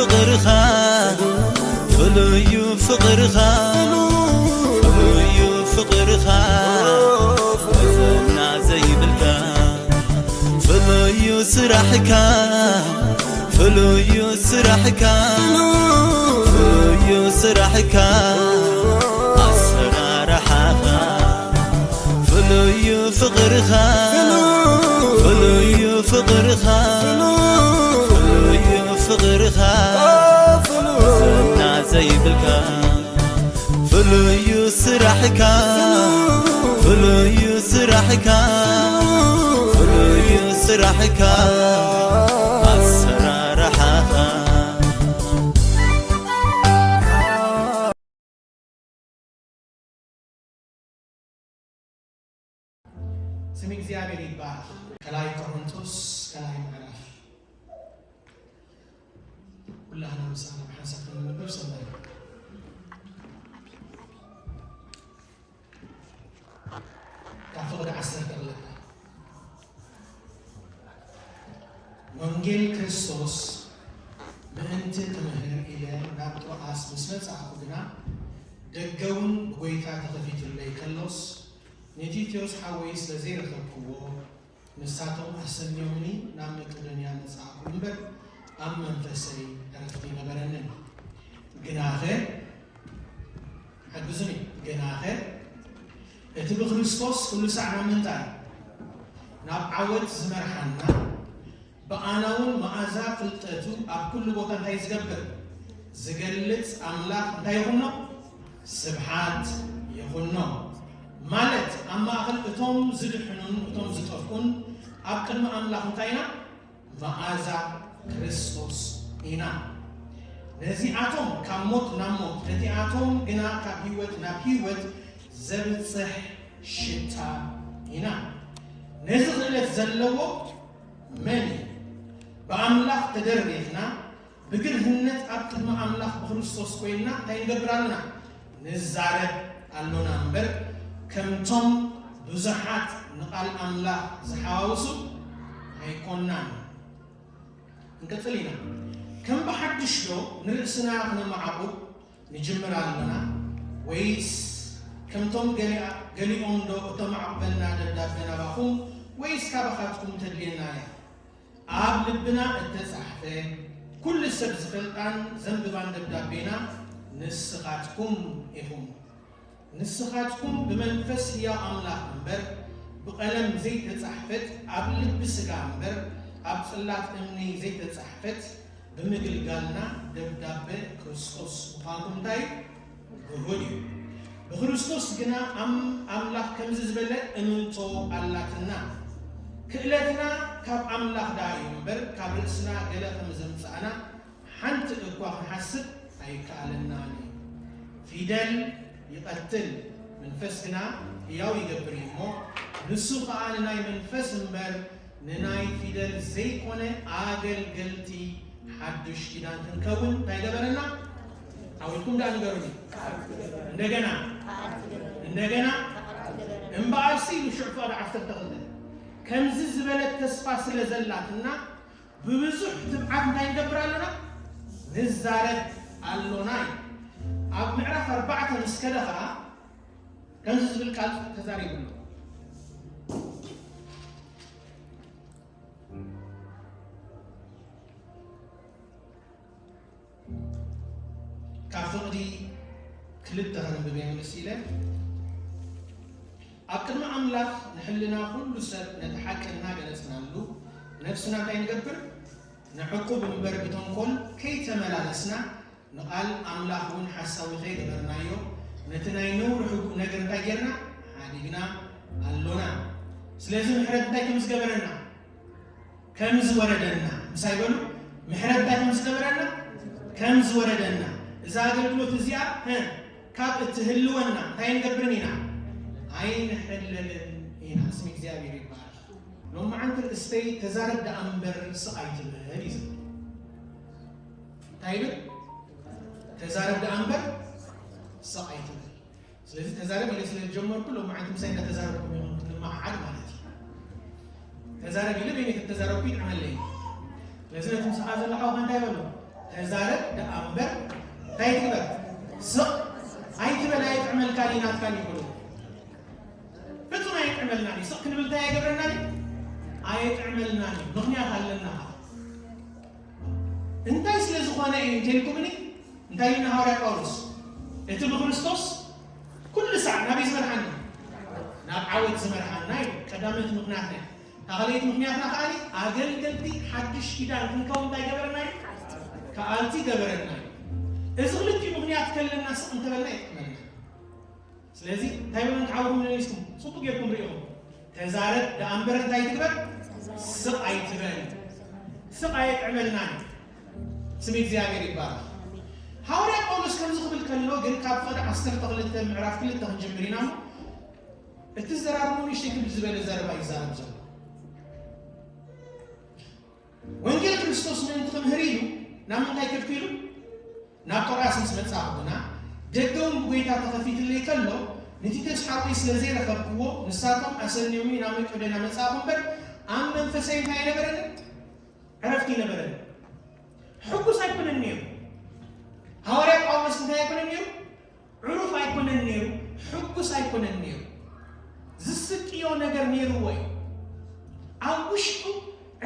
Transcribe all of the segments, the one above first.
ፍቕርኻ ፍሉዩ ፍቕርኻ ፍሉዩ ፍቕርኻ መዘና ዘይብልካ ፍሉዩ ስራሕካ ፍሉዩ ስራሕካ ፍሉዩ ስራሕካ ኣሰራርሓኻ ፍሉዩ ፍቕርኻ ፍሉዩ ፍቕርኻ ፍሉዩ ፍቕርኻ ዘና ዘይብልካ ፍሉዩ ስራሕካ ፍሉዩ ስራሕካ ፍሉዩ ስራሕካ ኣሰራርሓኻ ስም እግዚኣብሔር ይባረክ። ከላይ ቆሮንቶስ ከላይ ምዕራፍ ኩላህና ምሳና ብሓንሳብ ክንንብብ ሰናይ ካብ ፍቕዲ ዓሰርተ ክልተ ወንጌል ክርስቶስ ምእንቲ ክምህር ኢለ ናብ ጥሮኣስ ምስ መጻእኩ ግና ደገውን ብጎይታ ተኸፊቱለይ ከሎስ ንቲቶስ ሓወይ ስለ ዘይረኸብክዎ ንሳቶም ኣሰንዮምኒ ናብ መቄዶንያ መጻእኩ እምበር ኣብ መንፈሰይ ዕረፍቲ ኣይነበረንን። ግናኸ ሓግዙኒ፣ ግናኸ እቲ ብክርስቶስ ኩሉ ሳዕ ናብ ምንታይ? ናብ ዓወት ዝመርሓና ብኣናውን መኣዛ ፍልጠቱ ኣብ ኩሉ ቦታ እንታይ ዝገብር ዝገልጽ ኣምላኽ እንታይ ይኹኖ? ስብሓት ይኹኖ። ማለት ኣብ ማእኸል እቶም ዝድሕኑን እቶም ዝጠፍኡን ኣብ ቅድሚ ኣምላኽ እንታይ ኢና? መኣዛ ክርስቶስ ኢና። ነዚኣቶም ካብ ሞት ናብ ሞት ነቲኣቶም ግና ካብ ህይወት ናብ ህይወት ዘብጽሕ ሽታ ኢና። ነዚ ክእለት ዘለዎ መን እዩ? ብኣምላኽ ተደሪኽና ብግርህነት ኣብ ቅድሚ ኣምላኽ ብክርስቶስ ኮይንና እንታይ ንገብር ኣለና? ንዛረብ ኣሎና እምበር ከምቶም ብዙሓት ንቓል ኣምላኽ ዝሓዋውሱ ኣይኮናን። ንቅጽል ኢና። ከም ብሓድሽ ዶ ንርእስና ክነመዓቑብ ንጅምር ኣሎና? ወይስ ከምቶም ገሊኣ- ገሊኦም ዶ እተማዕቑበልና ደብዳበ ናባኹም ወይስ ካባኻትኩም ተድልየና እያ? ኣብ ልብና እተጻሕፈ ኩሉ ሰብ ዝፈልጣን ዘንብባን ደብዳቤና ንስኻትኩም ኢኹም። ንስኻትኩም ብመንፈስ ህያው ኣምላኽ እምበር ብቐለም ዘይተጻሕፈት ኣብ ልቢ ስጋ እምበር ኣብ ጽላት እምኒ ዘይተጻሕፈት ብምግልጋልና ደብዳበ ክርስቶስ ምዃንኩም እንታይ እዩ? ግሁድ እዩ። ብክርስቶስ ግና ኣም- ኣምላኽ ከምዚ ዝበለ እምንቶ ኣላትና። ክእለትና ካብ ኣምላኽ ደኣ እዩ እምበር ካብ ርእስና ገለ ከም ዘምጻእና ሓንቲ እኳ ክንሓስብ ኣይከኣለናን እዩ። ፊደል ይቐትል፣ መንፈስ ግና ህያው ይገብር እዩ እሞ፣ ንሱ ኸኣ ንናይ መንፈስ እምበር ንናይ ፊደል ዘይኮነ ኣገልገልቲ ሓዱሽ ኪዳን ክንከውን እንታይ ገበረና? ዓዊትኩም ደኣ ንገሩኒ። እንደገና እንደገና እምበኣርሲ ኢሉ ሽዑ ፍቕዲ ዓሰርተ ክልተ ከምዚ ዝበለት ተስፋ ስለ ዘላትና ብብዙሕ ትብዓት እንታይ ንገብር ኣሎና? ንዛረብ ኣሎና እዩ። ኣብ ምዕራፍ ኣርባዕተ ምስ ከደ ኸዓ ከምዚ ዝብል ቃል ተዛሪቡ ኣሎ። ካብ ፍቕዲ ክልተ ከነንብብ እየ ምልስ ኢለ ኣብ ቅድሚ ኣምላኽ ንሕልና ኩሉ ሰብ ነቲ ሓቂ እናገለጽናሉ ነፍስና እንታይ ንገብር? ንዕቁብ እምበር ብተንኮል ከይተመላለስና ንቓል ኣምላኽ እውን ሓሳዊ ከይገበርናዮ ነቲ ናይ ነውሪ ሕቡእ ነገር እንታይ ጌርና? ሓዲግና ኣሎና። ስለዚ ምሕረት እንታይ ከም ዝገበረና? ከም ዝወረደና ምሳይ በሉ። ምሕረት እንታይ ከም ዝገበረና? ከም ዝወረደና። እዛ ኣገልግሎት እዚኣ እ ካብ እትህልወና እንታይ ንገብርን ኢና? ኣይንሕለልን ኢና። ስም እግዚኣብሔር ይባረክ። ሎማዓንቲ ርእስተይ ተዛረብ ደኣ እምበር ስቕ ኣይትበል እዩ ዝብል። እንታይ ይብል? ተዛረብ ደኣ እምበር ስቕ ኣይትበል። ስለዚ ተዛረብ ኢለ ስለ ዝጀመርኩ ሎማዓንቲ ምሳይ እንዳተዛረብኩም ኢኹም ክንመዓዓድ ማለት እዩ። ተዛረብ ኢለ በይነይ ከተዛረብኩ ይጥዕመለይ። ስለዚ ነቲ ምሳኻ ዘሎ ሓውካ እንታይ በሎ? ተዛረብ ደኣ እምበር እንታይ ትግበር? ስቕ ኣይትበል፣ ኣየጥዕመልካን እዩ ናትካን ይብሉ። ፍጹም ኣየጥዕመልናን እዩ። ስቕ ክንብል እንታይ ኣይገብረናን እዩ? ኣየጥዕመልናን እዩ። ምኽንያት ኣለና። እንታይ ስለ ዝኾነ እዩ እንተልኩምኒ፣ እንታይ ኢልና ሃዋርያ ጳውሎስ? እቲ ብክርስቶስ ኩሉ ሳዕ ናበይ ዝመርሓና? ናብ ዓወት ዝመርሓና እዩ። ቀዳመይቲ ምኽንያትና እዩ። ካልኣይቲ ምኽንያትና ከኣ ኣገልገልቲ ሓድሽ ኪዳን ክንከውን እንታይ ገበረና እዩ? ከኣልቲ ገበረና እዩ። እዚ ክልቲኡ ምኽንያት ከለና ስቕ እንተበልና ይጥቅመና። ስለዚ እንታይ ብለን ክዓውሩ መለሊስኩም ጽቡቅ ጌርኩም ርኢኹም። ተዛረብ ደኣ እምበር እንታይ ትግበር? ስቕ ኣይትበል። ስቕ ኣየጥዕመልናን። ስም እግዚኣብሔር ይባረክ። ሃዋርያ ጳውሎስ ከምዚ ክብል ከሎ ግን ካብ ፍቕዲ ዓሰርተ ክልተ ምዕራፍ ክልተ ክንጅምር ኢና እሞ እቲ ዘራርቡ ንእሽተይ ክብል ዝበለ ዘረባ ይዛረብ ዘሎ። ወንጌል ክርስቶስ ምእንቲ ክምህር ኢሉ ናብ ምንታይ ከድኩ ኢሉ? ናብ ቆርያስ ምስ መጻኹ ግና ደገ እውን ብጎይታ ተኸፊትለይ ከሎ ንቲቶስ ሓወይ ስለ ዘይረኸብክዎ ንሳቶም ኣሰንዮምኒ ናብ መቄዶንያ መጻእኹ እምበር ኣብ መንፈሰይ እንታይ ኣይነበረንን? ዕረፍቲ ኣይነበረንን። ሕጉስ ኣይኮነን ነይሩ። ሃዋርያ ጳውሎስ እንታይ ኣይኮነን ነይሩ? ዕሩፍ ኣይኮነን ነይሩ። ሕጉስ ኣይኮነን ነይሩ። ዝስቅዮ ነገር ነይርዎ እዩ። ኣብ ውሽጡ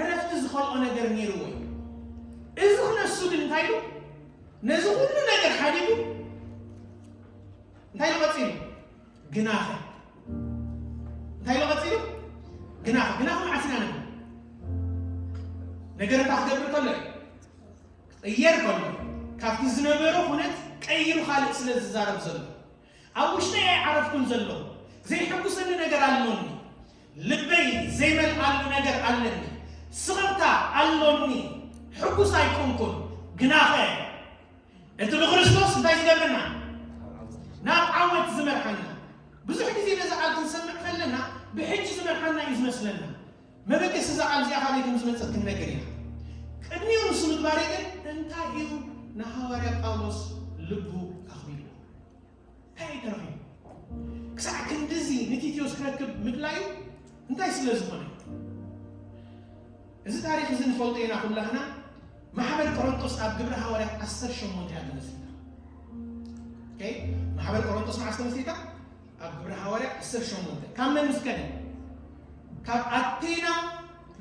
ዕረፍቲ ዝኸልኦ ነገር ነይርዎ እዩ። እዚ ክነሱ ግን እንታይ ኢሉ? ነዚ ኩሉ ነገር ሓዲጉ እንታይ ኢሉ ቀጺሉ? ግናኸ እንታይ ኢሉ ቀጺሉ? ግናኸ ግናኸ መዓስ ኢና ንብል? ነገር እንታይ ክገብር ከሎ እዩ? ክቕየር ከሎ ካብቲ ዝነበሮ ኩነት ቀይሩ ካልእ ስለ ዝዛረብ ዘሎ ኣብ ውሽጠይ ኣይዓረፍኩን ዘለኹ። ዘይሕጉሰኒ ነገር ኣሎኒ። ልበይ ዘይመልኣሉ ነገር ኣለኒ። ስኽፍታ ኣሎኒ። ሕጉስ ኣይኮንኩን። ግናኸ እቲ ብክርስቶስ እንታይ ዝገብረና? ናብ ዓወት ዝመርሓና። ብዙሕ ግዜ ነዛ ቃል ክንሰምዕ ከለና ብሕጂ ዝመርሓና እዩ ዝመስለና። መበገሲ እዛ ቃል እዚኣ ካበይ ከም ዝመጸት ክንነግር ኢና። ቅድሚኡ ንሱ ምግባረይ ግን እንታይ እዩ ንሃዋርያ ጳውሎስ ልቡ ኣኽቢልዎ? እንታይ እዩ ተረኺቡ? ክሳዕ ክንድዚ ንቲቲዮስ ክረክብ ምድላዩ እንታይ ስለ ዝኾነ? እዚ ታሪኽ እዚ ንፈልጦ ኢና ኩላህና። ማሕበር ቆሮንጦስ ኣብ ግብረ ሃዋርያት ዓሰርተ ሸሞንተ እያ ተመስሪታ። ኦኬ፣ ማሕበር ቆሮንጦስ መዓስ ተመስሪታ? ኣብ ግብረ ሃዋርያት ዓሰርተ ሸሞንተ። ካብ መን ምስ ከደ? ካብ ኣቴና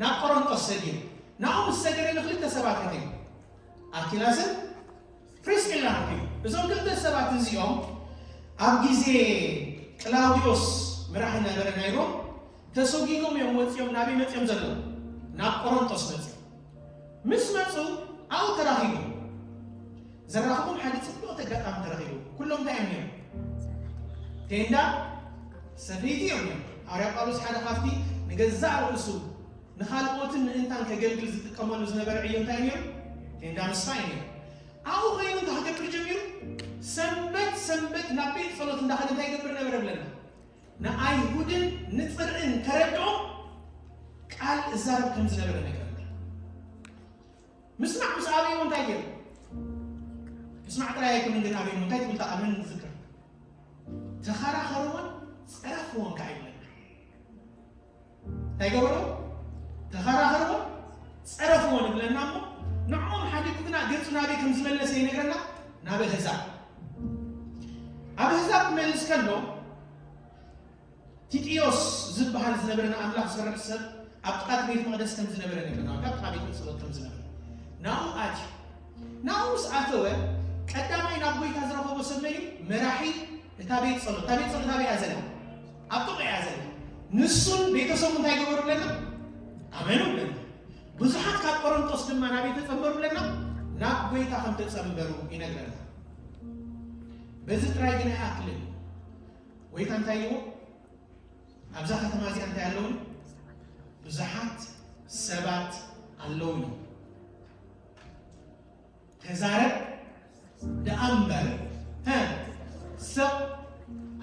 ናብ ቆሮንጦስ ሰጊሩ። ናብኡ ምስ ሰገረ ንክልተ ሰባት ረኺቡ። ኣኪላስን ፕሪስቂላን ረኺቡ። እዞም ክልተ ሰባት እዚኦም ኣብ ግዜ ቅላውዲዮስ መራሒ ነበረ ናይ ሮም ተሰጒጎም እዮም ወፂኦም። ናበይ መፂኦም ዘለዉ? ናብ ቆሮንጦስ መፂኦም። ምስ መፁ ኣብኡ ተራኺቦም። ዘራኽቦም ሓደ ፅቡቕ ኣጋጣሚ ተረኺቡ። ኩሎም እንታይ እዮም ነይሮም? ቴንዳ ሰፈይቲ እዮም ነይሮም። ሃዋርያ ጳውሎስ ሓደ ካብቲ ንገዛእ ርእሱ ንኻልኦትን ምእንታን ከገልግል ዝጥቀመሉ ዝነበረ ዕዮ እንታይ ነይሩ? ቴንዳ ምስፋይ ነይሩ። ኣብኡ ኮይኑ እንታይ ክገብር ጀሚሩ? ሰንበት ሰንበት ናብ ቤት ጸሎት እንዳኸደ እንታይ ይገብር ነበረ ብለና? ንኣይሁድን ንጽርዕን ከረድኦም ቃል እዛረብ ከም ዝነበረ ነገረና። ምስማዕ ምስ ኣበይዎ እንታይ ገይሩ? ምስማዕ ጥራይ ኣይኮነን ግን ኣበይዎ እንታይ ትብል እታ ቃል መን ንዝክር? ተኸራኸርዎን ጸረፍዎን ከዓ ይብለና። እንታይ ገበርዎ? ተኸራኸርዎ፣ ጸረፍዎ ንብለና እሞ ንዕኦም ሓዲጉ ግና ገጹ ናበይ ከም ዝመለሰ ይነግረና። ናብ ኣህዛብ። ኣብ ኣህዛብ ክመልስ ከሎ ቲጢዮስ ዝበሃል ዝነበረ ንኣምላኽ ዝፈርሕ ሰብ ኣብ ጥቓ እቲ ቤት መቕደስ ከም ዝነበረ ነግረና። ኣብ ጥቓ ቤት ጸሎት ከም ዝነበረ ናብኡ ኣትዩ። ናብኡ ምስ ኣተወ ቀዳማይ ናብ ጎይታ ዝረኸቦ ሰብ መን እዩ? መራሒ እታ ቤት ጸሎት። እታ ቤት ጸሎት ኣበይ እያ ዘላ? ኣብ ጥቓ እያ ዘላ። ንሱን ቤተሰቡ እንታይ ገበሩ ብለና? ኣመኑ ብለና። ብዙሓት ካብ ቆሮንጦስ ድማ ናበይ ተጸንበሩ ብለና? ናብ ጎይታ ከም ተጸንበሩ ይነግረና። በዚ ጥራይ ግን ኣይኣክልን። ጎይታ እንታይ ኢልዎ? ኣብዛ ከተማ እዚኣ እንታይ ኣለውኒ? ብዙሓት ሰባት ኣለውኒ። ተዛረብ ደኣ እምበር፣ ሀ፣ ስቕ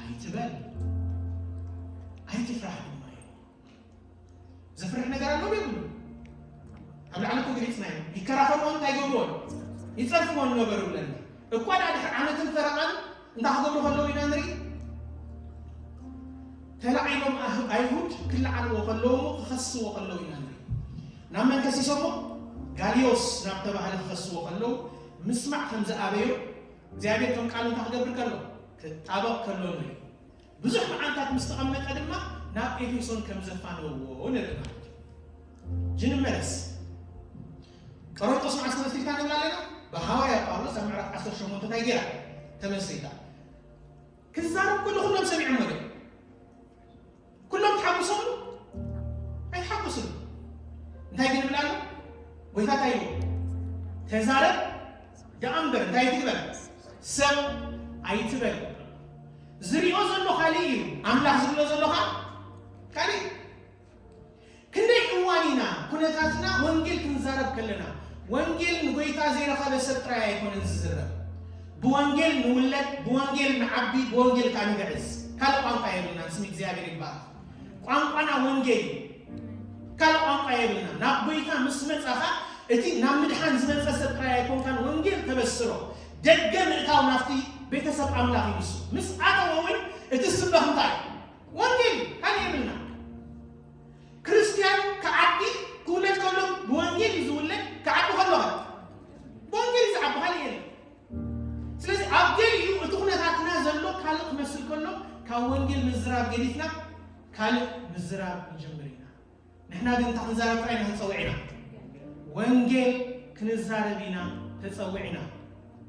ኣይትበል፣ ኣይትፍራሕ ድማ እዩ። ዘፍርሕ ነገር ኣሎ ዶ የብሉ? ኣብ ላዕሊ እኮ ገሊጽና ኢና። ይከራኸርዎን እንታይ ይገብርዎን? ይጸርፍዎን ነበሩ ብለና። እኳ ደኣ ድሕሪ ዓመትን ፈረቓን እንታይ ክገብሩ ከለዉ ኢና ንርኢ? ተላዒሎም ኣህ-፣ ኣይሁድ ክለዓልዎ ከለዉ፣ ክኸስዎ ከለዉ ኢና ንርኢ። ናብ መን ከሲሶሞ? ጋልዮስ ናብ ተባህለ ክኸስዎ ከለዉ፣ ምስማዕ ከም ዝኣበዮ እግዚኣብሔር ከም ቃሉ እንታይ ክገብር ከሎ ክጣበቕ ከሎ ንርኢ። ብዙሕ መዓልታት ምስ ተቐመጠ ድማ ናብ ኤፌሶን ከም ዘፋነውዎ ንርኢ ማለት እዩ። ጅንመለስ ቆሮንቶስ መዓስ ተመስሪታ ንብል ኣለና? ብሃዋርያ ጳውሎስ ኣብ ምዕራፍ ዓሰርተ ሸሞንተ እንታይ ገይራ ተመስሪታ? ክዛረብ ኩሉ ኩሎም ሰሚዖም ወደ ኩሎም ተሓጉሶም ኣይተሓጉስን። እንታይ ግን ብላሉ? ጎይታ እንታይ ይብሎ? ተዛረብ ደኣ እምበር እንታይ ትግበር? ሰብ ኣይትበል። ዝሪኦ ዘሎ ካሊእ እዩ፣ ኣምላኽ ዝብሎ ዘሎ ኸዓ ካሊእ። ክንደይ እዋን ኢና ኩነታትና ወንጌል ክንዛረብ ከለና ወንጌል ንጎይታ ዘይረኸበ ሰብ ጥራይ ኣይኮነን ዝዝረብ። ብወንጌል ንውለድ፣ ብወንጌል ንዓቢ፣ ብወንጌል ከዓ ንግዕዝ። ካልእ ቋንቋ የብልናን፣ ስም እግዚኣብሔር ይባረክ። ቋንቋና ወንጌል እዩ። ካልእ ቋንቋ የብልና። ናብ ጎይታ ምስ መጻኻ እቲ ናብ ምድሓን ዝመጸ ሰብ ጥራይ ኣይኮንካን፣ ወንጌል ተበስሮ። ደገ ምእታው ናብቲ ቤተሰብ ኣምላኽ እዩ ንሱ። ምስ ኣተወ እውን እቲ ስበኽ እንታይ እዩ? ወንጌል እዩ። ካልእ የብልና። ክርስትያን ክዓቢ ክውለድ ከሎ ብወንጌል እዩ ዝውለድ። ክዓቢ ከሎ ብወንጌል እዩ ዝዓቢ፣ ካልእ የለን። ስለዚ ኣብ ገሊኡ እቲ ኩነታትና ዘሎ ካልእ ክመስል ከሎ ካብ ወንጌል ምዝራብ ገዲፍና ካልእ ምዝራብ ንጅምር ኢና። ንሕና ግን እንታይ ክንዛረብ ጥራይ ኢና ተጸዊዕና? ወንጌል ክንዛረብ ኢና ተጸዊዕና።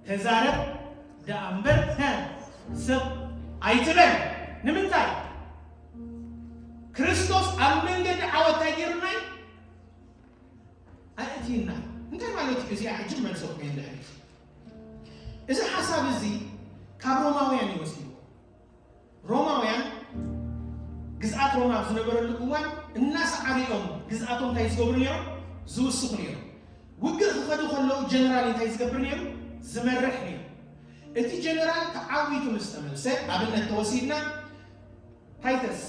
ተዛረብ ደኣ እምበር ሰብ ኣይትበል። ንምንታይ? ክርስቶስ ኣብ መንገዲ ዓወት እንታይ ገይሩና እዩ? ኣእትዩና እዩ። እንታይ ማለት እዩ? እዚኣ ሕጂ መልሰኩም እየ እንድሕር እዚ ሓሳብ እዚ ካብ ሮማውያን እዩ ወሲድዎ። ሮማውያን ግዝኣት ሮማ ኣብ ዝነበረሉ እዋን እናሰዓሩ እዮም ግዝኣቶም እንታይ ዝገብሩ ነይሮም? ዝውስኹ ነይሮም። ውግእ ክኸዱ ከለዉ ጀነራል እንታይ ዝገብር ነይሩ? ዝመርሕ ነይሩ። እቲ ጀነራል ተዓዊቱ ምስ ተመልሰ፣ ኣብነት ተወሲድና ታይተስ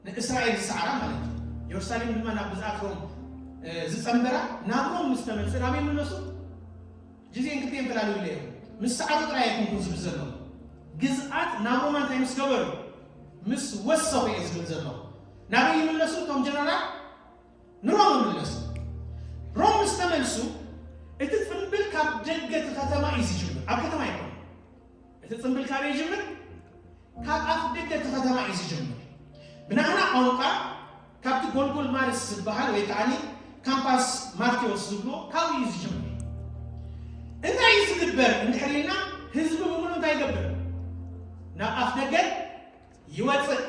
ንእስራኤል ዝሰዓራ ማለት እዩ። ኢየሩሳሌም ድማ ናብ ግዝኣት ሮም እ፣ ዝጸንበራ ናብ ሮም ምስ ተመልሰ ናበይ ምለሱ? ጅዜን ክልቴን ፈላልዩለ እዮም። ምስ ሰዓሩ ጥራይ ኣይኮንኩን ዝብል ዘሎ። ግዝኣት ናብ ሮማ እንታይ ምስ ገበሩ? ምስ ወሰኹ እየ ዝብል ዘሎ። ናበይ ይምለሱ እቶም ጀነራል? ንሮም ይምለሱ። ሮም ምስ ተመልሱ እቲ ጽምብል ካብ ደገ እቲ ከተማ እዩ ዝጅምር። ኣብ ከተማ ኣይኮነን። እቲ ጽምብል ካበይ ይጅምር? ካብ ኣፍ ደገ እቲ ከተማ እዩ ዝጅምር። ብናህና ቋንቋ ካብቲ ጎልጎል ማርስ ዝበሃል ወይ ከዓኒ ካምፓስ ማርቴዎስ ዝብሎ ካብኡ እዩ ዝጅምር። እንታይ እዩ ዝግበር እንድሕር ኢልና ህዝቢ ብምሉእ እንታይ ይገብር? ናብ ኣፍ ደገ ይወፅእ።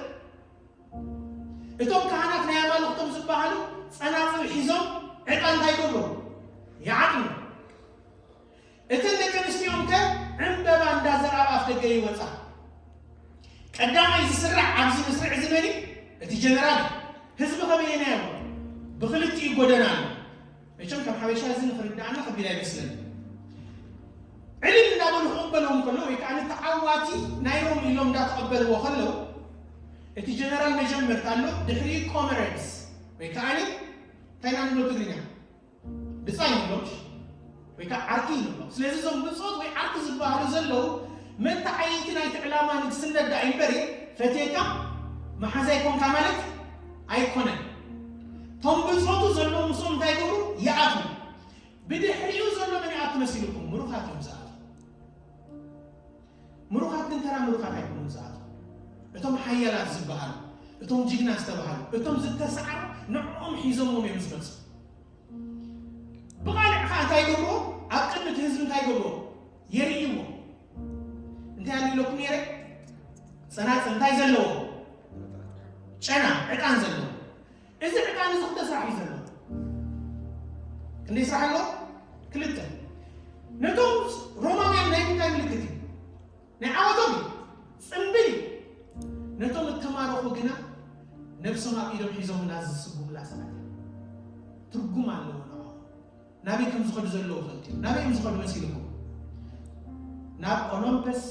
እቶም ካህናት ናይ ኣማልኽቶም ዝበሃሉ ጸናጽል ሒዞም ዕጣን እንታይ ይገብሩ? ይዓጥኑ። እተን ደቂ ኣንስትዮን ከ ዕምበባ እንዳዘርኣ ኣብ ኣፍ ደገ ይወጻ። ቀዳማይ ዝስራዕ ኣብዚ መስርዕ እዚ መን እዩ? እቲ ጀነራል እዩ። ህዝቢ ከመየናይ ኣሎ? ብኽልቲኡ ጎደና ኣሎ። መቸም ከም ሓበሻ እዚ ንኽርድኣና ከቢድ ኣይመስለኒ። ዕልል እንዳበሉ ክቕበልዎም ከሎ ወይ ከዓ ንተዓዋቲ ናይ ሮም ኢሎም እንዳተቐበልዎ ከለዉ እቲ ጀነራል መጀመርታ ኣሎ፣ ድሕሪኡ ኮመረድስ ወይ ከዓ እንታይ ኢና ንብሎ ትግርኛ? ብጻይ ንብሎም ወይ ከዓ ዓርኪ ንብሎም። ስለዚ እዞም ብጾት ወይ ዓርኪ ዝበሃሉ ዘለዉ መተዓይይቲ ናይቲ ዕላማ ንግስነት ደኣ እምበሪ ፈትየካ መሓዛይ ኮንካ ማለት ኣይኮነን። እቶም ብጾቱ ዘለዉ ምስኦም እንታይ ይገብሩ? ይኣትዉ። ብድሕሪኡ ዘሎ መን ይኣቱ መሲልኩም? ምሩኻት እዮም ዝኣትዉ። ምሩኻት ግን ተራ ምሩኻት ኣይኮኑን ዝኣትዉ። እቶም ሓያላት ዝበሃሉ፣ እቶም ጅግና ዝተባሃሉ፣ እቶም ዝተሰዓሩ ንዕኦም ሒዞምዎም እዮም ዝመጹ። ብቓልዕ ከዓ እንታይ ይገብርዎ? ኣብ ቅድሚ እቲ ህዝቢ እንታይ ይገብርዎ? የርእይዎ። እንታይ ኣሉ ኢለኩም ነይረ? ጸናጽል እንታይ ዘለዎ? ጨና፣ ዕጣን ዘለዎ። እዚ ዕጣን እዚ ክልተ ስራሕ እዩ ዘለዎ። ክንደይ ስራሕ ኣለዎ? ክልተ። ነቶም ሮማውያን ናይ ምንታይ ምልክት እዩ? ናይ ዓወቶም እዩ። ጽምብል እዩ። ነቶም እተማረኹ ግና ነብሶም ኣብ ኢዶም ሒዞምላ ዝስጉምላ ሰባት እዮም። ትርጉም ኣለዎ ንዕኦም። ናበይ ከም ዝኸዱ ዘለዉ ፈልጢ ናበይ እዮም ዝኸዱ መሲልኩም? ናብ ኦሎምፐስ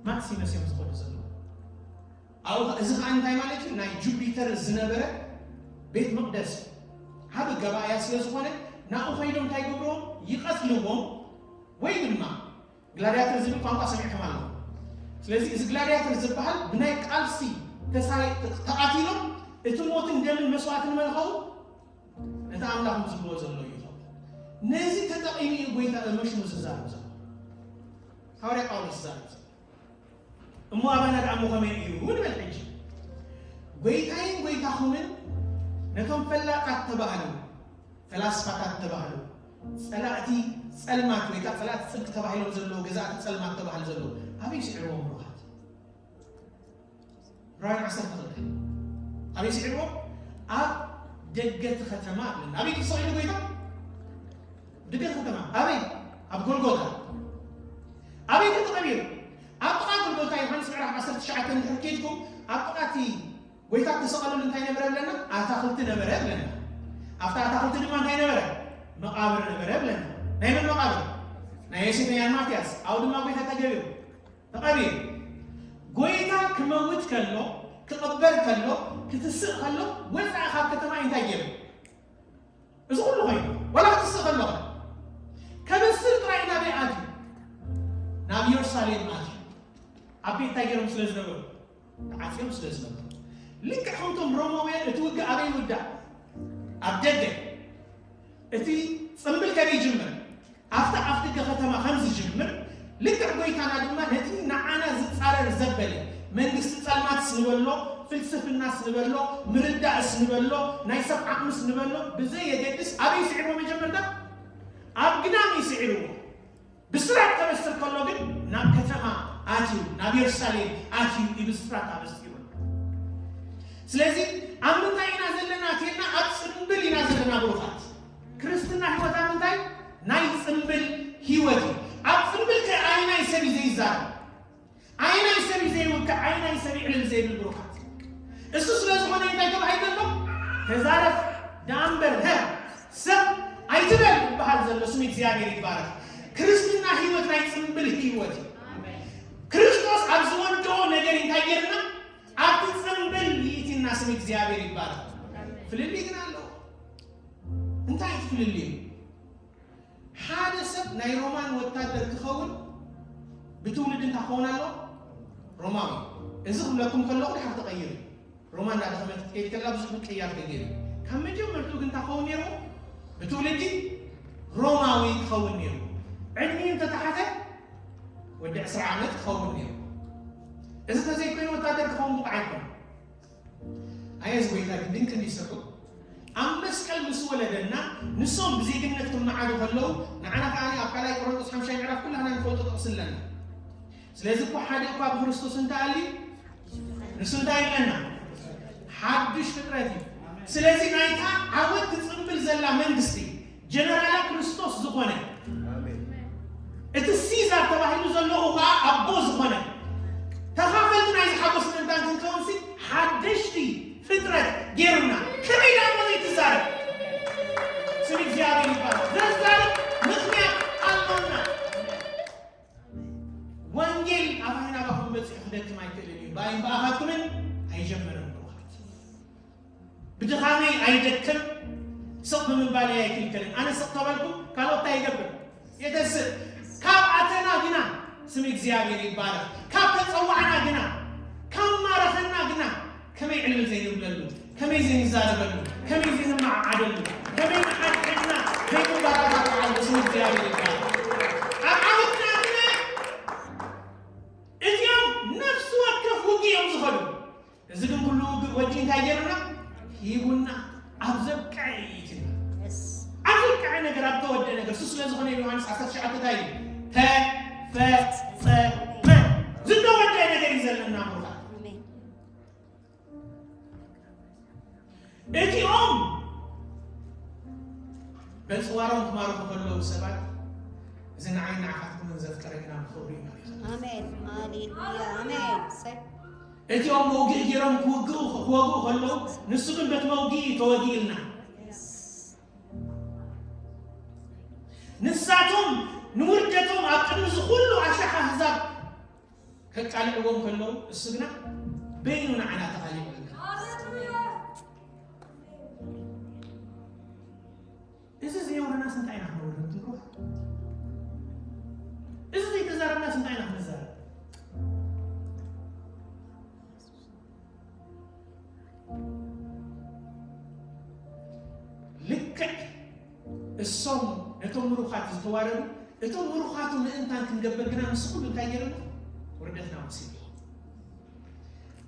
ማክሲመስ እዮም ዝኸዱ ዘለዉ። ኣብኡ ኸ- እዚ ኸዓ እንታይ ማለት እዩ? ናይ ጁፒተር ዝነበረ ቤት መቕደስ እዩ። ዓቢ ገባእያ ስለ ዝኾነ ናብኡ ኸይዶም እንታይ ይገብርዎም? ይቐትልዎም ወይ ድማ ግላዲያተር ዝብል ቋንቋ ሰሚዕኩም ኣለኹም። ስለዚ እዚ ግላዲያተር ዝበሃል ብናይ ቃልሲ ተሳይ ተቓቲሎም እቲ ሞትን ደምን መስዋዕትን መን ይኸውን? ነቲ ኣምላኽ ዝብልዎ ዘሎ እዩ። ነዚ ተጠቒሙ እዩ ጎይታ መሽሙ ዝዛረብ ዘሎ። ሃዋርያ ጳውሎስ ዝዛረብ ዘሎ። እሞ ኣባና ደኣ እሞ ከመይ እዩ ንበል ሕጂ። ጎይታይን ጎይታኹምን ነቶም ፈላጣት ተባህሉ፣ ፈላስፋታት ተባህሉ፣ ጸላእቲ ጸልማት ወይ ከዓ ጸላእቲ ጽድቂ ተባሂሎም ዘለዉ፣ ገዛእቲ ጸልማት ተባህሉ ዘለዉ ኣበይ ስዒርዎም ብሩኻት? ዕብራውያን ዓሰርተ ክልተ ኣበይ ስዒርዎም? ኣብ ደገ እቲ ከተማ ኣለና። ኣበይ ተሰቒሉ ጎይታ? ደገ እቲ ከተማ። ኣበይ? ኣብ ጎልጎታ። ኣበይ ተቐቢሩ? ኣብ ጥቓ ጎልጎታ። ዮሃንስ ምዕራፍ ዓሰርተ ትሽዓተ እንድሕር ኬድኩም ኣብ ጥቓ እቲ ጎይታ እተሰቐለሉ እንታይ ነበረ ኣለና? ኣታኽልቲ ነበረ ኣለና። ኣብቲ ኣታኽልቲ ድማ እንታይ ነበረ? መቓብር ነበረ ኣለና። ናይ መን መቓብር? ናይ ዮሴፍ፣ ናይ ማትያስ። ኣብኡ ድማ ጎይታ ተገቢሩ። ተቐቢሩ። ጎይታ ክመውት ከሎ፣ ክቕበር ከሎ፣ ክትስእ ከሎ፣ ወፃኢ ካብ ከተማ እንታይ ገይሩ? እዚ ኩሉ ኮይኑ፣ ዋላ ክትስእ ከሎ፣ ከበስር ጥራይ ናበይ ኣትዩ? ናብ ኢየሩሳሌም ኣትዩ። ኣብ ቤት እንታይ ገይሮም ስለ ዝነበሩ? ተዓፅዮም ስለ ዝነበሩ። ልክዕ ከምቶም ሮማውያን እቲ ውግእ ኣበይ ይውዳእ? ኣብ ደገ። እቲ ፅምብል ከመይ ይጅምር? ኣብቲ ኣፍ ደገ ከተማ ከም ዝጅምር፣ ልክዕ ጎይታና ድማ ነቲ ንዓና ዝፃረር ዘበለ መንግስቲ ፀልማትስ ንበሎ፣ ፍልስፍናስ ንበሎ፣ ምርዳእስ ንበሎ፣ ናይ ሰብ ዓቕምስ ንበሎ፣ ብዘየገድስ ኣበይ ስዒርዎ መጀመርታ? ኣብ ግዳም እዩ ስዒርዎ። ብስራት ከበስር ከሎ ግን ናብ ከተማ ኣትዩ፣ ናብ የሩሳሌም ኣትዩ እዩ ብስራት ኣበሲሩ። ስለዚ ኣብ ምንታይ ኢና ዘለና? ኣትየና ኣብ ፅምብል ኢና ዘለና ብሩኻት። ክርስትና ህይወት ኣብ ምንታይ? ናይ ፅምብል ህይወት እዩ። ኣብ ፅምብል ከ ኣይናይ ሰብ እዩ ዘይዛረብ? ኣይናይ ሰብ እዩ ዘይውክዕ? ኣይናይ ሰብ ይዕልል ዘይብል ብሩኻት? እሱ ስለ ዝኾነ እንታይ ተባሂሉ ዘሎ? ተዛረብ ደኣ እምበር፣ ሀ፣ ሰብ ኣይትበል ይበሃል ዘሎ። ስም እግዚኣብሔር ይባረክ። ክርስትና ህይወት ናይ ጽምብል ህይወት እዩ። ክርስቶስ ኣብ ዝወደኦ ነገር እንታይ ጌርና? ኣብቲ ጽምብል ይእቲና። ስም እግዚኣብሔር ይባረክ። ፍልልይ ግን ኣለዎ። እንታይ እዩ ፍልልዩ? ሓደ ሰብ ናይ ሮማን ወታደር ክኸውን ብትውልዲ እንታይ ክኸውን ኣለዎ? ሮማዊ። እዚ ክብለኩም ከለኹ ድሓር ተቐይሩ። ሮማ እናደኸመት ክትከይድ ከላ ብዙሕ ምቅይያር ተገይሩ። ካብ መጀመርትኡ ግን እንታይ ክኸውን ነይርዎ? ብትውልዲ ሮማዊ ክኸውን ነይርዎ። ዕድሚኡ እንተተሓተ ወዲ ዕስራ ዓመት ክኸውን ነይርዎ። እዚ ተዘይኮይኑ ወታደር ክኸውን ብቑዕ ኣይኮነን። ኣየስ ጎይታ ግን ድንቅ እንዲሰርሑ ኣብ መስቀል ምስ ወለደና፣ ንሶም ብዜግነት ክመዓዱ ከለዉ፣ ንዓና ከኣ ኣብ ካልኣይ ቆሮንቶስ ሓምሻይ ምዕራፍ ኩላህና ንፈልጦ ጥቕሲ ኣለና። ስለዚ እኮ ሓደ እኳ ብክርስቶስ እንተኣልዩ፣ ንሱ እንታይ ይብለና? ሓድሽ ፍጥረት እዩ። ስለዚ ናይታ ዓወት ትጽምብል ዘላ መንግስቲ፣ ጀነራላ ክርስቶስ ዝኾነ፣ ኣሜን። እቲ ሲዛር ተባሂሉ ዘሎ ኸዓ ኣቦ ዝኾነ፣ ተኻፈልቲ ናይዚ ሓጎስ ምእንታን ክንከውንሲ ሓደሽቲ ፍጥረት ገይሩና። ከመይ ደኣ እሞ ዘይትዛረብ? ስም እግዚኣብሔር ይባረክ። ዘዛርብ ምኽንያት ኣሎና። ወንጌል ኣባይ ናባኹም በጺሑ ክደክም ኣይክእልን እዩ። ብኣይን ብኣኻትኩምን ኣይጀመረን ብሩኻት። ብድኻመይ ኣይደክም፣ ስቕ ብምባለይ ኣይክልከልን። ኣነ ስቕ ተበልኩ፣ ካልኦት እንታይ ይገብር? የተስእ። ካብ ኣተና ግና ስም እግዚኣብሔር ይባረክ። ካብ ተጸዋዕና ግና፣ ካብ ማረኸና ግና ከመይ ዕልል ዘይንብለሉ፣ ከመይ ዘይንዛረበሉ፣ ከመይ ዘይንመዓዓደሉ፣ ከመይ ንሓድሕድና ዘይንበረታትዓሉ። ስም እግዚኣብሔር ይባረክ። ኣብ ዓወትና ግና እዚኦም ነፍሲ ወከፍ ውግእ እዮም ዝኸዱ። እዚ ግን ኩሉ ውግእ ወዲ እንታይ ገይሩና? ሂቡና። ኣብ ዘብቅዐ እዩ ኢትና። የስ። ኣብ ዘብቅዐ ነገር፣ ኣብ ተወደአ ነገር። እሱ ስለ ዝኾነ ዮሃንስ ዓሰርተ ትሽዓተ እንታይ እዩ? ተፈጸመ። ዝተወደአ ነገር እዩ ዘለና ብሩኻት። ኣሜን። እቲኦም በጽዋሮም ክማርኹ ከለዉ ሰባት፣ እዚ ንዓይ ንዓኻትኩምን ዘፍቀረና ብኽብሪ እዩ ማሪኹ። ኣሜን። ሃሌሉያ። ኣሜን። እሰይ። እቲኦም መውግኢ ገይሮም ክውግኡ፣ ክወግኡ ከለዉ፣ ንሱ ግን በቲ መውግኢ ተወጊእልና። ንሳቶም ንውርደቶም ኣብ ቅድሚ እዚ ኩሉ ኣሽሓ ኣህዛብ ከቃልዕዎም ከለዉ፣ እሱ ግና በይኑ ንዓና ተቓሊዑልና። እዚ ዘየውረናስ እንታይ ኢና ክንወርድ? እዚ ዘይተዛረብናስ እንታይ ኢና ክንዛረብ? ልክዕ እሶም ነቶም ምሩኻት ዝተዋረዱ እቶም ብሩኻቱ ምእንታን ክንገብር ግና፣ ምስ ኩሉ እንታይ ገይርና? ውርደትና ወሲድዎ።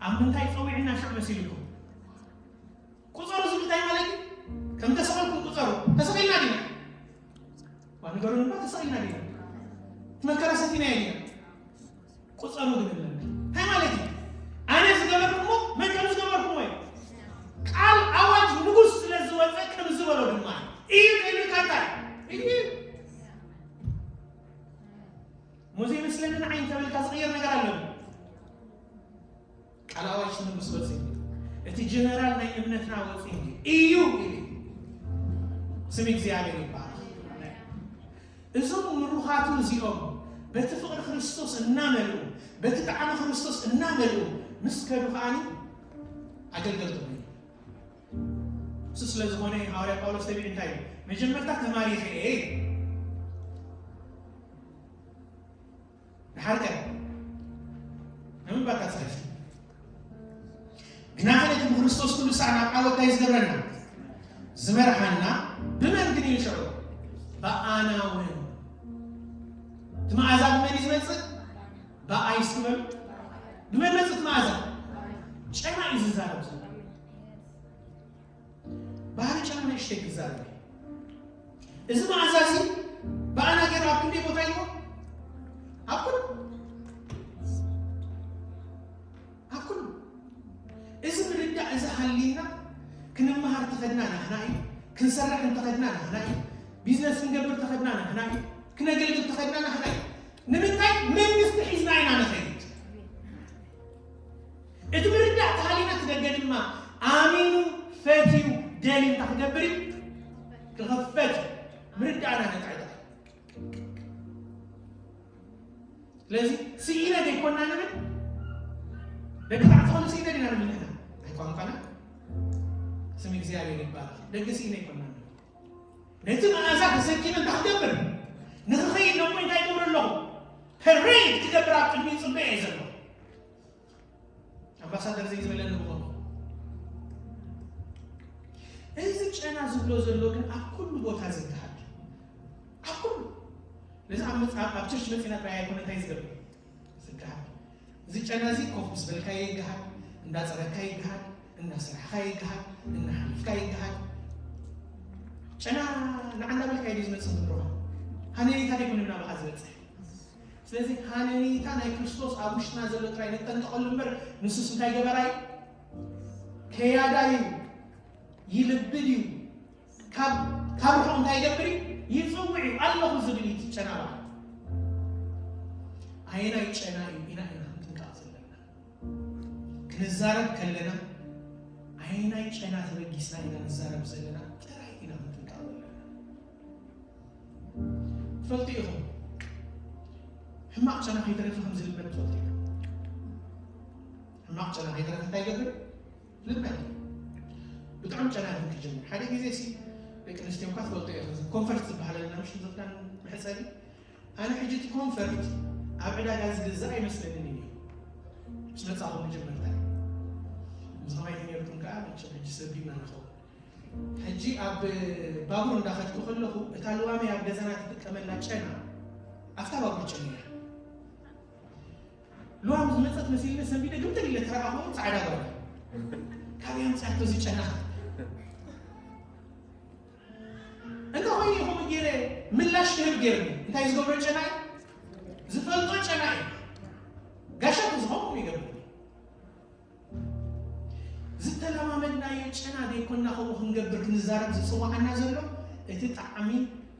ኣብ ምንታይ ጸዊዕና ሽዑ መሲልኩም? ቁጸሩ ዝብል እንታይ ማለት እዩ? ከም ተሰቐልኩም ቁጸሩ። ተሰቒልና ዲና? ዋ፣ ንገሩኒ እባ፣ ተሰቒልና ዲና? እቲ መከራ ሰቲናዮ ዲና? ቁጸሩ ግን ኣለና። እንታይ ማለት እዩ? ኣነ ዝገበርኩሞ፣ መን ከም ዝገበርኩሞ እዩ። ቃል ኣዋጅ ንጉስ ስለ ዝወጸ ከም ዝበሎ ድማ እዩ። እዩ ዘይብልካ እንታይ? እዩ። እሞ ዘይመስለኒ ንዓይ እንተበልካ ዝቕየር ነገር ኣሎ። ቃል ኣዋጅ ንጉስ ወጺኡ። እቲ ጀነራል ናይ እምነትና ወጺኡ እዩ ኢሉ። ስም እግዚኣብሔር ይባረክ። እዞም ምሩኻቱ እዚኦም በቲ ፍቕሪ ክርስቶስ እናመልኡ፣ በቲ ጣዕሚ ክርስቶስ እናመልኡ ምስ ከዱ ከዓኒ ኣገልገልቲ ኾይኑ። እሱ ስለ ዝኾነ ሃዋርያ ጳውሎስ ተቢዑ እንታይ እዩ? መጀመርታ ተማሪኸ እየ። ድሓር ከ? ንምንባር ታጽናሽ? ግናኸ ነቲ ብክርስቶስ ኩሉ ሳዕ ናብ ዓወት እንታይ ዝገብረና? ዝመርሓና ብመን ግን እዩ ሽዑ? ብኣና እውን። እቲ መኣዛ ብመን እዩ ዝመጽእ? ብኣይ እስኪ በሉ። ብመን መጽእ እቲ መኣዛ? ጨና እዩ ዝዛረብ ዘሎ። ባህሪ ጨና ንእሽተይ ክዛረብ እዩ። እዚ መኣዛ እዚ ብኣና ገይሩ ኣብ ክንደይ ቦታ ኢልዎ? ኣብ ኩሉ። ኣብ ኩሉ። እዚ ምርዳእ እዚ ሃልይና ክንመሃር ተኸድና ናህና እዩ። ክንሰርሕ እንተኸድና ናህና እዩ። ቢዝነስ ክንገብር ተኸድና ናህና እዩ። ክነገልግል ተኸድና ናህና እዩ። ንምንታይ? መንግስቲ ሒዝና ኢና ንኸይድ። እቲ ምርዳእ ተሃሊና እቲ ደገ ድማ ኣሚኑ ፈትዩ ደልዩ እንታይ ክገብር እዩ? ክኸፈት እዩ። ምርዳእና ነጥዕጣ። ስለዚ ስኢነ ደይኮና ንብል። ደቂ ተባዕትዮ ስኢነ ዲና ንብል ንሕና? ኣይ ቋንቋና። ስም እግዚኣብሔር ይባረክ። ደቂ ስኢነ ኣይኮና ንብል። ነቲ መኣዛ ተሰኪመ እንታይ ክገብር? ንኽኸይድ ነሞ እንታይ ይገብር ኣለኹ? ፐሬድ ክገብር ኣብ ቅድሚ ይጽበ እየ ዘለኹ። ኣምባሳደር ዘይ ዝበለኒ ብኾኑ። እዚ ጨና ዝብሎ ዘሎ ግን ኣብ ኩሉ ቦታ ዝገሃድ። ኣብ ኩሉ። ነዚ ኣብ መጽ-፣ ኣብ፣ ኣብ ቸርች መጺና ጥራይ ኣይኮነ እንታይ ዝገብር? ዝገሃድ። እዚ ጨና እዚ ኮፍ ምስ በልካ ይገሃድ፣ እንዳጸረካ ይገሃድ፣ እናሰራሕካ ይገሃድ፣ እናሓለፍካ ይገሃድ። ጨና ንዓ እንዳበልካ እዩ ዝመጽእ ዝብሎ። ሃነይታ ደይኮነ ናባኻ ዝበጽሕ። ስለዚ ሃነይታ ናይ ክርስቶስ ኣብ ውሽጥና ዘሎ ጥራይ ንጠንቀቐሉ እምበር፣ ንሱስ እንታይ ገበራይ? ከያዳይ እዩ፣ ይልብድ እዩ። ካብ፣ ካብ ርሑቕ እንታይ ይገብር እዩ? ይጽውዕ እዩ። ኣለኹ ዝብል እዩ እቲ ጨና በዓል። ኣየናይ ጨና እዩ ኢና፣ ኢና ክንጥንቀቕ ዘለና? ክንዛረብ ከለና ኣየናይ ጨና ተበጊስና ኢና ንዛረብ ዘለና ጥራይ ኢና ክንጥንቀቕ ዘለና። ትፈልጡ ኢኹም፣ ሕማቕ ጨና ከይተረፈ ከም ዝልመድ ትፈልጡ ኢኹም። ሕማቕ ጨና ከይተረፈ እንታይ ይገብር? ልመድ። ብጥዑም ጨና ግን ክጅምር። ሓደ ግዜ ሲ ደቂ ኣንስትዮ እኳ ትፈልጡ ኢኹም፣ ኮንፈርት ዝበሃል ኣለና፣ ምሽ፣ ዝኽዳን መሕጸቢ። ኣነ ሕጂ እቲ ኮንፈርት ኣብ ዕዳጋ ዝግዛእ ኣይመስለንን እዩ። ምስ መጻኹ መጀመርታ። ምስ ከማይ ነርኩም ከኣ መቸም ሕጂ ሰቢብና ንኸውን። ሕጂ ኣብ ባቡር እንዳኸድኩ ከለኹ፣ እታ ልዋመይ ኣብ ገዛና ትጥቀመላ ጨና፣ ኣብታ ባቡር ጨኒራ። ልዋም ዝመጸት መሲልኒ ሰንቢደ ግምጥል ኢለ ተረኣኹ፣ ጻዕዳ ጓል። ካበይ ኣምጺኣቶ እዚ ጨና? እንተ ኾይኑ ከምኡ ገይረ ምላሽ ክህብ ገይርኒ። እንታይ ዝገብሮ ጨና እዩ? ዝፈልጦ ጨና እዩ። ጋሻ ክዝኸውን ይገብር። ዝተለማመድናዮ ጨና ዘይኮና ከምኡ ክንገብር ክንዛረብ ዝጽውዓና ዘሎ እቲ ጣዕሚ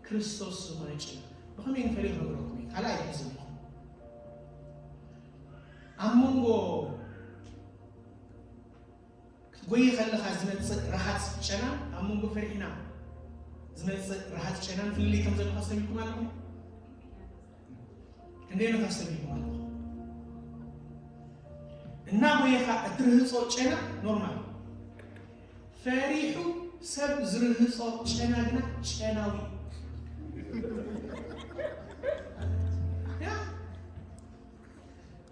ክርስቶስ ዝኾነ ጨና። ብኸመይ ንፈልዮ ክነግረኩም እዩ። ካልኣይ ይሕዝልኩም። ኣብ መንጎ ክትጎይ ከለኻ ዝመጽእ ረሃጽ ጨናን ኣብ መንጎ ፈሪሕና ዝመጽእ ረሃጽ ጨናን ፍልልይ ከም ዘሎ ኣስተብሂልኩም ኣለኹም? ክንደይ ዓመት ኣስተብሂልኩም ኣለኹም? እናጎየኻ እትርህጾ ጨና ኖርማል። ፈሪሑ ሰብ ዝርህጾ ጨና ግና ጨናዊ እዩ። ያ።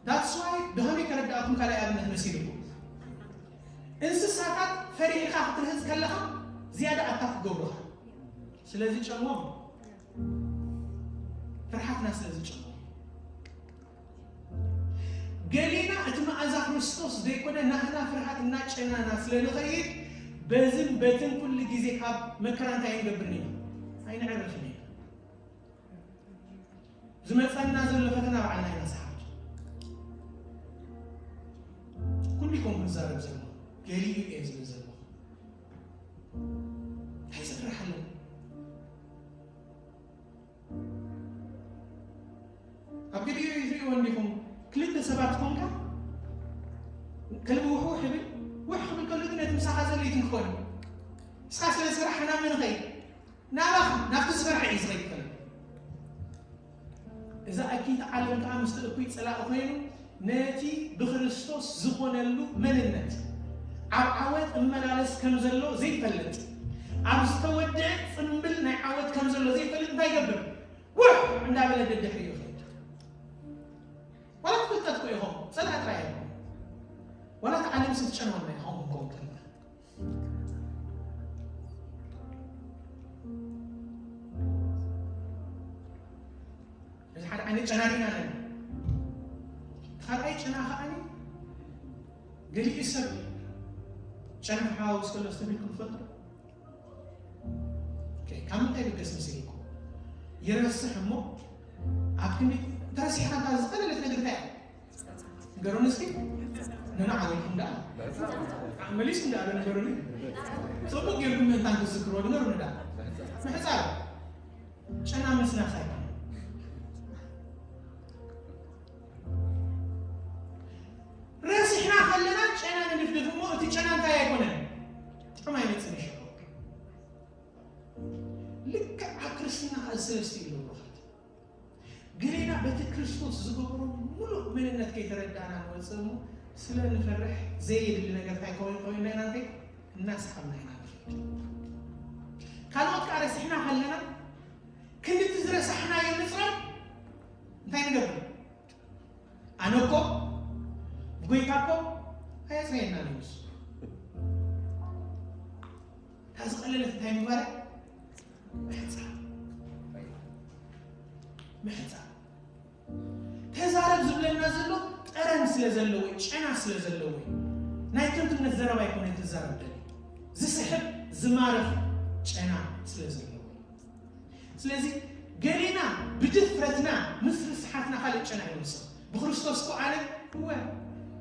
That's why ብኸመይ ከረዳእኩም ካልኣይ ኣብነት መሲልኩም። እንስሳታት ፈሪሕኻ ክትርህጽ ከለኻ ዝያዳ ኣታክ ክገብሩኻ። ስለዚ ጨንዎም። ፍርሓትና ስለ ዝጨመሩ። ገሊና እቲ መኣዛ ክርስቶስ ዘይኮነ ናህና ፍርሃት እናጨናና ስለ ንኸይድ፣ በዝን በትን ኩሉ ግዜ ካብ መከራ እንታይ ኣይንገብርን ኢና? ኣይንዕረፍን ኢና። ዝመጸና ዘሎ ፈተና ባዕልና ኢና ሰሓብቱ። ኩሉ ኢኹም ክዛረብ ዘለኹ፣ ገሊኡ እየ ዝብል ዘለኹ። እንታይ ዘፍርሕ ኣለና? ኣብ ገሊኡ ይትርእይዎ እንዲኹም፣ ክልተ ሰባት ኮንካ፣ ከልቢ ውሕ ውሕ ይብል፣ ውሕ ክብል ከሎ ግን ነቲ ምሳኻ ዘሎ ይትንክፎ እዩ። ንስኻ ስለ ዝፈራሕካ ናብ መን ይኸይድ? ናባኻ፣ ናብቲ ዝፈርሐ እዩ ዝኸይድ ከሎ። እዛ ኣኪት ዓለም ከኣ ምስቲ እኩይ ጸላኢ ኮይኑ፣ ነቲ ብክርስቶስ ዝኾነሉ መንነት ኣብ ዓወት እመላለስ ከም ዘሎ ዘይፈልጥ፣ ኣብ ዝተወደአ ጽምብል ናይ ዓወት ከም ዘሎ ዘይፈልጥ እንታይ ይገብር? ውሕ እንዳበለ ደድሕሪኡ ይኸይድ። ዋላ ፍልጠት እኮ ኢኹም፣ ጸላኢ ጥራይ ኢኹም። ዋላ እቲ ዓለም ስትጨንወና ኢኹም፣ ከምኡ ከለና። እዚ ሓደ ዓይነት ጨና ዲና ኣለና። እቲ ካልኣይ ጨና ከኣኒ ገሊኡ ሰብ ጨና ክሓዋውስ ከሎ ኣስተብሂልኩም ትፈልጡ ዶ? ኦኬ፣ ካብ ምንታይ ይብገስ መሲልኩም? ይረስሕ እሞ ኣብ ክንዲ ተረሲሕካ እንታ ዝቐለለት ነገር እንታይ እያ? ንገሩኒ እስኪ። ንንዓ በልኩም ደኣ። መሊስኩም ደኣ ዶ ንገሩኒ። ጽቡቕ ጌርኩም ምእንታን ትዝክርዎ ንገሩኒ ደኣ። ምሕጻር። ጨና ምስናስ ኣይኮነን። ረሲሕና ከለና ጨና ንድፍድፍ እሞ እቲ ጨና እንታይ ኣይኮነን? ጥዑም ኣይመጽእን እዩ። ልክዕ ኣብ ክርስትና ከኣ ሰለስተ እዩ ብሩኻት። ገሌና በቲ ክርስቶስ ዝገበሮ ምሉእ መንነት ከይተረዳእና ንወጽእ እሞ ስለ ንፈርሕ ዘየድሊ ነገር እንታይ ከውን ኮይንና ኢና ንኸይድ? እናሰሓብና ኢና ንኸይድ። ካልኦት ከኣ ረሲሕና ከለና ክንድቲ ዝረሳሕናዮ ንጽረግ እንታይ ንገብር? ኣነ እኮ ብጎይታ እኮ ኣየጽረየናን እዩ ንሱ። እታ ዝቐለለት እንታይ ምግባር? ምሕጻብ። ምሕጻብ። ተዛረብ ዝብለና ዘሎ ጠረን ስለ ዘለዎ፣ ጨና ስለ ዘለዎ፣ ናይ ከንቱነት ዘረባ ኣይኮነን ተዛረብ ደሊ። ዝስሕብ፣ ዝማርኽ ጨና ስለ ዘለዎ። ስለዚ ገሌና ብድፍረትና ምስ ርስሓትና ካልእ ጨና ይወስድ። ብክርስቶስ እኮ ኣነ እወ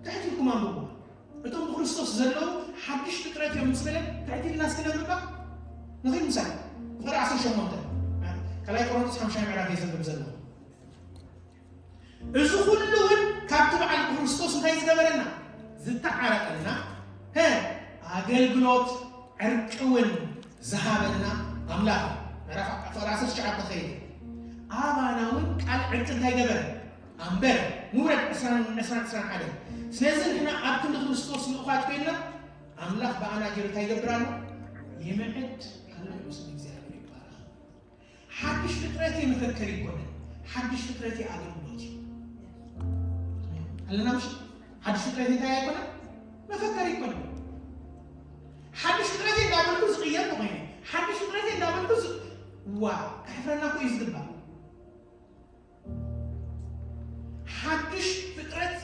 ትሕት ኢልኩም ኣንብቡ። እቶም ብክርስቶስ ዘለዉ ሓድሽ ፍጥረት እዮም ምስ በለ ትሕት ኢልና እስኪ ነንብባ። ንኺድ ምሳይ ፍቕሪ ዓሰርተ ሸሞንተ ካልኣይ ቆሮንቶስ ሓምሻይ ምዕራፍ እየ ዘንብብ ዘለኹ። እዚ ኩሉ እውን ካብቲ በዓል ክርስቶስ እንታይ ዝገበረና? ዝተዓረቀና፣ ሀ፣ ኣገልግሎት ዕርቂ እውን ዝሃበና ኣምላኽ እዩ። ምዕራፍ ፍቕሪ ዓሰርተ ትሽዓተ ከይደ ኣባና እውን ቃል ዕርቂ እንታይ ገበረ? ኣንበረ። ንውረድ ዕስራን ዕስራን ዕስራን ሓደ። ስለዚ ንሕና ኣብ ክንዲ ክርስቶስ ልኡኻት ኮይንና ኣምላኽ ብኣና ገይሩ እንታይ ይገብር ኣሎ? ይምዕድ ኣሎ። ስም እግዚኣብሔር ይባረኽ። ሓድሽ ፍጥረት መፈከሪ ኣይኮነን። ሓድሽ ፍጥረት ኣገልግሎት እዩ። ኣለና ምሽ? ሓድሽ ፍጥረት እንታይ ኣይኮነን? መፈከሪ ኣይኮነን። ሓድሽ ፍጥረት እንዳበልኩ ዝቕየር ተኾይነ፣ ሓድሽ ፍጥረት እንዳበልኩ ዝ-፣ ዋ፣ ከሕፍረና እኮ እዩ ዝግባእ። ሓድሽ ፍጥረት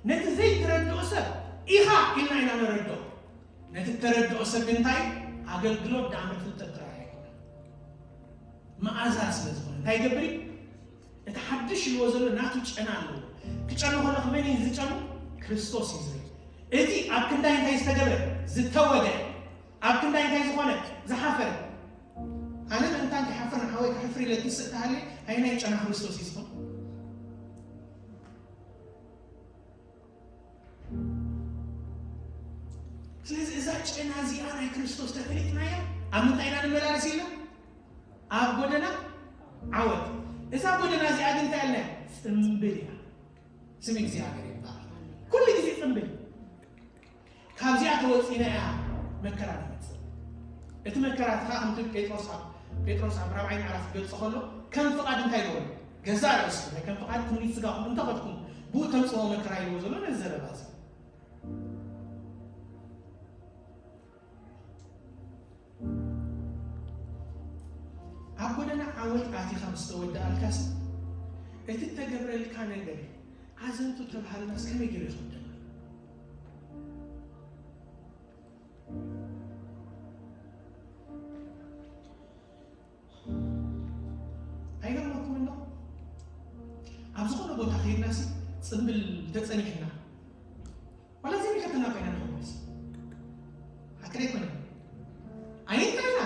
ነቲ ዘይተረድኦ ሰብ ኢኻ ኢልና ኢና ነረድኦ። ነቲ ተረድኦ ሰብ ግን እንታይ? ኣገልግሎት ደኣ እምበር ፍልጠት ጥራይ ኣይኮነን። መኣዛ ስለ ዝኾነ እንታይ ይገብር እዩ? እቲ ሓድሽ ኢልዎ ዘሎ ናቱ ጨና ኣለዎ። ክጨኑ ከሎ መን እዩ ዝጨኑ? ክርስቶስ እዩ ዝርኢ። እቲ ኣብ ክንዳይ እንታይ ዝተገብረ? ዝተወገ። ኣብ ክንዳይ እንታይ ዝኾነ? ዝሓፈረ። ኣነ ምእንታን ክሓፍር ንሓወይ ክሕፍር ኢለ ትስእ ተሃልየ፣ ኣየናይ ጨና ክርስቶስ እዩ ዝኾን? ስለዚ እዛ ጨና እዚኣ ናይ ክርስቶስ ተፈሊጥናያ፣ ኣብ ምንታይ ኢና ንመላለስ ኢልና? ኣብ ጎደና ዓወት። እዛ ጎደና እዚኣ ግን እንታይ ኣላ? ጽምብል እያ። ስም እግዚኣብሔር ይባረክ። ኩሉ ግዜ ጽምብል። ካብዚኣ ተወፂና እያ መከራ ትመፅእ። እቲ መከራ እቲ ከዓ ከምቲ ጴጥሮስ ኣብ ጴጥሮስ ኣብ ራብዓይ ምዕራፍ ክገልፆ ከሎ ከም ፍቓድ እንታይ ይበሉ? ገዛእ ርእስኹም ወይ ከም ፍቓድ ትምኒት ስጋኹም እንተኸድኩም ብኡ ተምፅዎ መከራ ይብሎ ዘሎ ነዚ ዘረባ እዚ። ኣብ ጎደና ዓወት ኣቲኻ ምስ ተወዳእካስ፣ እቲ እተገብረልካ ነገር ኣዘንቱ ተባሃልናስ ከመይ ገይሩ ይኸብደና? ኣይገርመኩምን ዶ? ኣብ ዝኾነ ቦታ ከይድናሲ ጽምብል ተጸኒሕና፣ ዋላ ዘይምልከተና ኮይና ንኸውንስ፣ ሓቂ ዶ ኣይኮነን? ኣይንታይና፣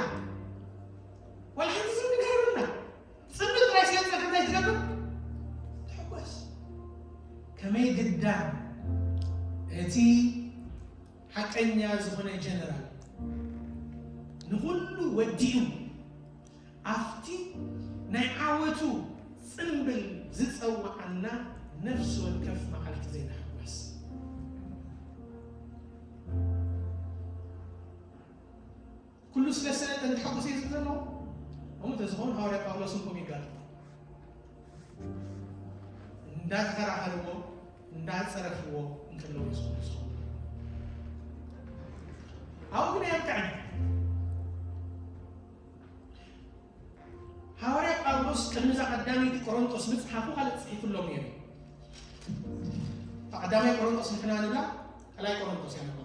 ዋላ ሓንቲ ዝምድና የብልና። ጽምብል ጥራይ ስለ ዝጸንሐ እንታይ ትገብር? ትሕጎስ። ከመይ ግዳን እቲ ሓቀኛ ዝኾነ ጀነራል ንኹሉ ወዲኡ ኣብቲ ናይ ዓወቱ ጽምብል ዝጸውዓና ነፍሲ ወከፍ መዓልቲ ዘይንሕጎስ። ኩሉ ስለ ዝሰለጠ ንትሓጎስ እዩ ዝብል ዘሎ። እሞ ተዝኸውን ሃዋርያ ጳውሎስ እውን ከምኡ ይጋጥሞ። እንዳተኸራኸርዎ፣ እንዳጸረፍዎ እንከለዉ እዩ ዝኸውን ዝኸውን። ኣብኡ ግን ኣየብቅዕን። ሃዋርያ ጳውሎስ ቅድሚ እዛ ቀዳመይቲ ቆሮንቶስ ምጽሓፉ ካልእ ጽሒፉሎም ነይሩ። እታ ቀዳማይ ቆሮንቶስ ንሕና ንብላ ካልኣይ ቆሮንቶስ እያ ንብላ።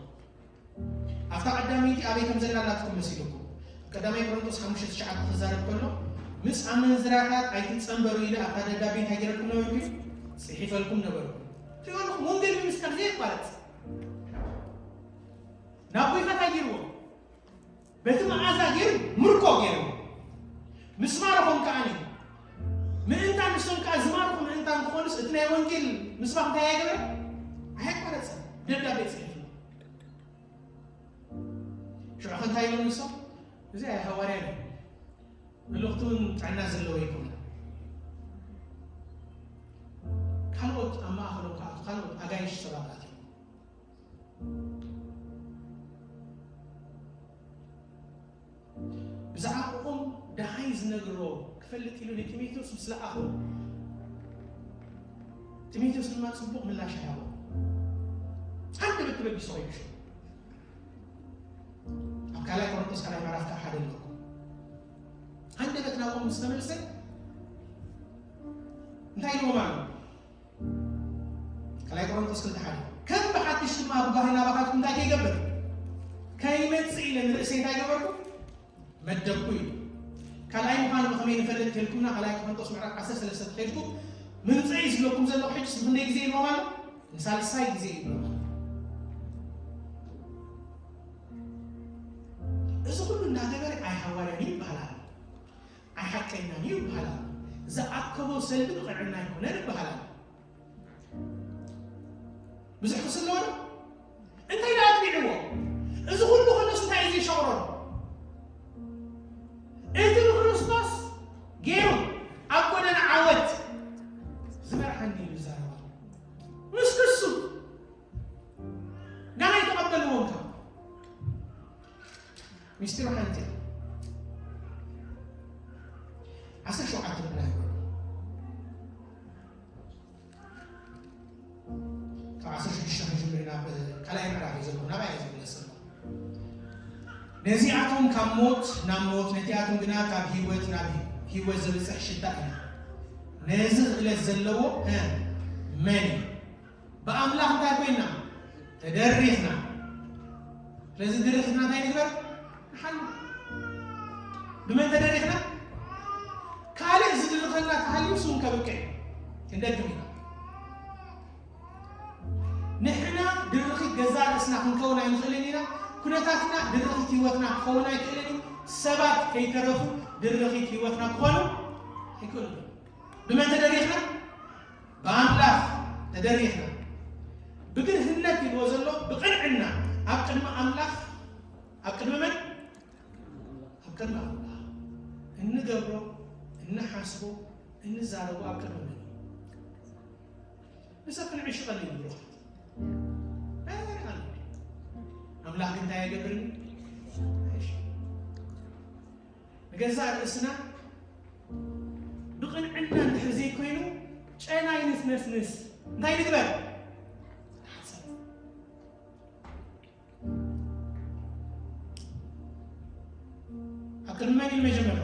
ኣብታ ቀዳመይቲ ኣበይ ከም ዘላ ናትኩም መሲሉኩም። ኣብ ቀዳማይ ቆሮንቶስ ሓሙሽተ ትሽዓተ ክዛረብ ከሎ፣ ምስ ኣመንዝራታት ኣይትጸንበሩ ኢለ ኣብታ ደብዳቤ እንታይ ገይረልኩም ነበርኩ? ጽሒፈልኩም ነበርኩ። ትሪኦ ኣለኹም፣ ወንጌል ብምስካር ዘየቋርጽ ናብ ጎይታ እንታይ ገይርዎ? በቲ መዓዛ ገይሩ ምርኮ ገይሩ ምስ ማረኾም ከዓኒ ምእንታን ንሶም ከኣ ዝማርኹ ምእንታን ክኾኑስ እቲ ናይ ወንጌል ምስባኽ እንታይ ኣይገበረ? ኣየቋረጸ። ደብዳቤ ጽሒፉ። ሽዑ ከ እንታይ ኢሎም ንሶም? እዚ ኣይ ሃዋርያ እዩ። መልእኽቱ እውን ጥዕና ዘለዎ ኣይኮነን። ካልኦት ኣብ ማእኸሎም ከኣቱ ካልኦት ኣጋይሽ ሰባት ኣትዮም። ብዛዕባኦም ደሃይ ዝነግሮ ክፈልጥ ኢሉ ንጢሞቴዎስ ምስ ለኣኾ፣ ጢሞቴዎስ ድማ ጽቡቕ ምላሽ ኣይሃቦ። ሃንደበት ተበጊሱ ኸይዱ ሽዑ። ኣብ ካልኣይ ቆሮንቶስ ካልኣይ ምዕራፍ ከዓ ሓደ ኣለኩም። ሃንደበት ናብኦም ምስ ተመልሰ እንታይ ኢልዎም ኣሎ? ካልኣይ ቆሮንቶስ ክልተ ሓደ፣ ከም ብሓድሽ ድማ ብጓሂ ናባኻትኩም እንታይ ከይገብር? ከይመጽእ ኢለ ንርእሰይ እንታይ ገበርኩ? መደብኩ እዩ። ካልኣይ ምዃኑ ብኸመይ ንፈልጥ ተልኩምና፣ ካልኣይ ቆሮንቶስ ምዕራፍ ዓሰርተ ሰለስተ ተኸይድኩም፣ ምምጸኢ ዝብለኩም ዘለኹ ሕጅስ ንኽንደይ ግዜ ኢልዎም ኣሎ? ንሳልሳይ ግዜ ኢልዎም ኣሎ። እዚ ኩሉ እንዳገበረ ኣይ ሃዋርያን እዩ ይበሃል ኣሎ። ኣይ ሓቀኛን እዩ ይበሃል ኣሎ። ዝኣከቦ ሰልዲ ብቕንዕና ኣይኮነን ይበሃል ኣሎ። ብዙሕ ክስለወ እንታይ ደኣ ኣጥቢዕዎ? እዚ ኩሉ ከሎስ እንታይ እዩ ዘይሸቕረሮ? እቲ ብክርስቶስ ገይሩ ኣብ ጎደና ዓወት ዝመርሓኒ እዩ ዝዛረባ። ምስ ክሱ ጋና ይተቐበልዎም ካብ ሚስጢሩ ሓንቲ እያ። ዓሰርተ ሸውዓተ ብላይ ካብ ዓሰርተ ሽዱሽተ ክንጅምር ኢና። ብካልኣይ ምዕራፍ እዩ ዘሎ፣ ናባይ እዩ ዝምለስ ዘሎ። ነዚኣቶም ካብ ሞት ናብ ሞት፣ ነቲኣቶም ግና ካብ ህይወት ናብ ህይወት ዘብጽሕ ሽታ ኢና። ነዚ ክእለት ዘለዎ እ፣ መን እዩ? ብኣምላኽ እንታይ ኮይና? ተደሪኽና። ስለዚ ድርኽትና እንታይ ንግበር? ንሓሉ። ብመን ተደሪኽና? ካልእ ዝድርኸና ተሃልዩ ስም ከብቅዕ ክንደግም ኢና። ንሕና ድርኺት ገዛእ ርእስና ክንከውን ኣይንኽእልን ኢና። ኩነታትና ድርኺት ህይወትና ክኸውን ኣይክእልን እዩ። ሰባት ከይተረፉ ድርኺት ህይወትና ክኾኑ ኣይክእሉን። ብመን ተደሪኽና? ብኣምላኽ ተደሪኽና። ብግርህነት ኢልዎ ዘሎ ብቕንዕና ኣብ ቅድሚ ኣምላኽ፣ ኣብ ቅድሚ መን? ኣብ ቅድሚ ኣምላኽ። እንገብሮ፣ እንሓስቦ፣ እንዛረቦ ኣብ ቅድሚ መን እዩ? ንሰብ ክንዕሽ ቀሊል እዩ ብሩኻት። ኣይ፣ ኣይ፣ ኣምላኽ ግን እንታይ ኣይገብርን? ኣይዕሽን። ንገዛእ ርእስና ብቕንዕና እንድሕር ዘይኮይኑ ጨና ይንስነስንስ እንታይ ንግበር? ንሓጽብ። ኣብ ቅድሚ መን እዩ መጀመርታ?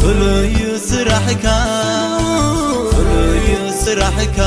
ፍሉይ እዩ ስራሕካ፣ ፍሉይ እዩ ስራሕካ።